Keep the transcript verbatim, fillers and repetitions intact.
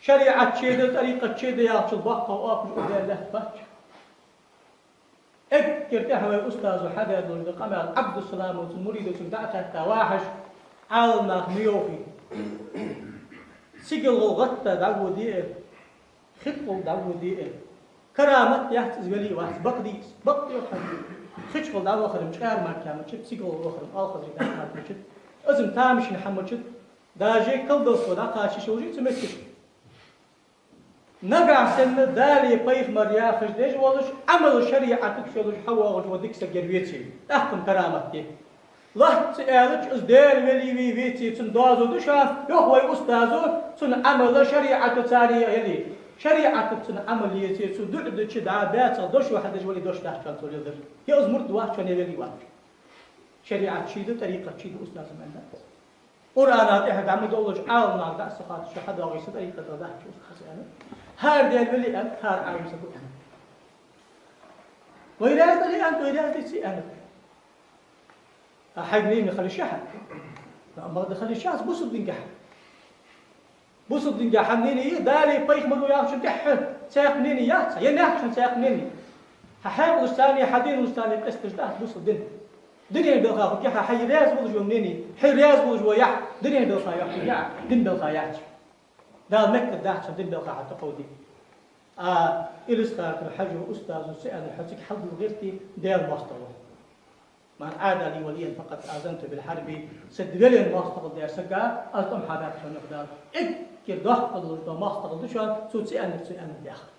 шариӀат чу да, тӀарикъат чу да яхачул боккхагӀа оапаш укх Даьла лаьтта бац. Эггара тӀехьа вай устазо хьадаь долаш да къамаьл, Ӏабдуссаламо цун муридо цунга дӀа а хаьтта, вахаш, Ӏаламнах ма йоахий, сигала гӀолла гӀатта дӀаводе а, хи тӀа гӀолла дӀаводе а, карамат яц из, вели вац, бакъ дий из, бакъ да йоах хьона. Хи чу гӀолла дӀавахар-м чкъаьра мара мичад, сигала гӀолла вахар-м алхазрий дӀа мара мичад, из-м тамашийна хӀама мичад, даже колдовство дӀакхача йиш йолаш я цу метташка. Нагахь санна Дала, пайхамара яхаш, деш волаш, Ӏамал шариӀатаца йолаш хьавоагӀаш вола дика саг ер веце, тӀаккха-м карамат я. Лоацца аьлча, из Даьла вели вий веце, цун доазув да шоана, йоах вай устазо, цун Ӏамал шариӀатаца яле, шариӀатаца цун Ӏамал еце, цо дуӀа дича дӀа баьцах дош хьадеш вале, дош дац шоана цо леладер. Е из мурд вац шоана, е вели вац. ШариӀат чу да, тӀарикъат чу да, устазо ма аьннадац. Къуръана тӀехьа дӀа ма доаллаш, Ӏаламнах дӀа а ца хоатташ хьадоагӀе, са тӀарикъатах дац устаз аьнна. ХӀара Даьла вели аьннад, хӀара Ӏалам саг ва аьннад. Вай раьза дале аьннад, вай раьза деце аьннад. А хьайга мнени хила йиш я хьа? Ма хила йиш яц бусалба динагахьа. Бусалба динагахьа хьа мнени я, Дала, пайхамаро яхачун тӀехьа цхьаькха мнени яц хьа, е мехкашта цхьаькха мнени. Хьа хьаькъалашца а, хьа деналашца а къесташ дац бусалба дин. Дунен балха хургья хьа, хьай раьза волаш вола мнени, хьай раьза волаш вола яхь дунен балха йоаккхаргья Ӏа, дин балха яц. Дала меккхаргдац хьона дин балха хьа тӀакховде. А Илисхан-Юртара Хьажо устазо ца аьннар, хьо цига хьалдула гӀерте, Даьла моастагӀа ва. من عادى لي وليا فقد آذنته بالحرب. Са велен моастагӀал даьр сага, аз тӀом хьабаьб шоана, йоах Дала. Эггара доккхал долаш дола моастагӀал да шоана, цо ца аьннар цо аьннад яхар.